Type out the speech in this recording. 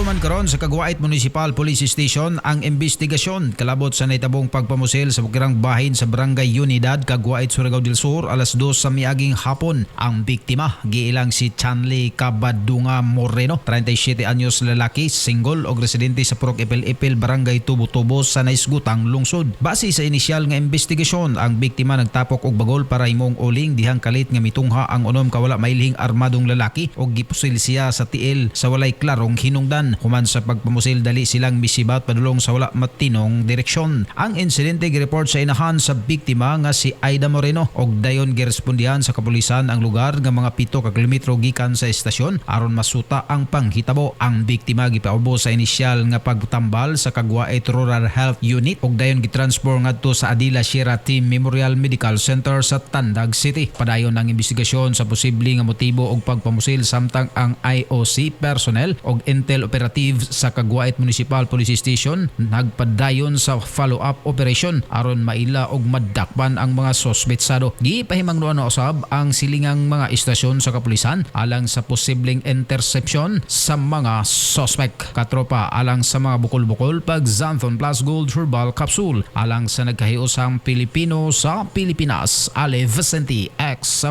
Gituman karon sa Cagwait Municipal Police Station ang investigasyon kalabot sa nahitabong pagpamusil sa bukirang bahin sa Barangay Unidad, Cagwait, Surigao del Sur alas 2 sa miaging hapon. Ang biktima giilang si Chanley Cabadunga Moreno, 37 anyos, lalaki, single og residente sa Purok Ipil-Ipil, Barangay Tubo-Tubo sa naisgutang lungsod. Base sa inisyal nga investigasyon, ang biktima nagtapok og bagol para himong uling dihang kalit nga mitungha ang unom ka wala mailhing armadong lalaki og gipusil siya sa tiil sa walay klarong hinungdan. Human sa pagpamusil, dali silang misibat padulong sa wala matinong direksyon. Ang insidente gireport sa inahan sa biktima nga si Aida Moreno og dayon girespondihan sa kapulisan ang lugar nga mga 7 ka kilometro gikan sa estasyon aron masuta ang panghitabo. Ang biktima gipaubo sa inisyal nga pagtambal sa Cagwait Rural Health Unit og dayon gitransfer ngadto sa Adila Sierra Team Memorial Medical Center sa Tandag City. Padayon ang investigasyon sa posible nga motibo og pagpamusil samtang ang IOC personnel og Intel operative sa Cagwait Municipal Police Station nagpadayon sa follow-up operation aron maila og madakpan ang mga suspetsado. Gipahimangnoan na usab ang silingang mga istasyon sa kapulisan alang sa posibleng interception sa mga suspect. Katropa, alang sa mga bukol-bukol, pag Xanthone Plus Gold Herbal Capsule, alang sa nagkahiusang Pilipino sa Pilipinas. Ale Vicente, X.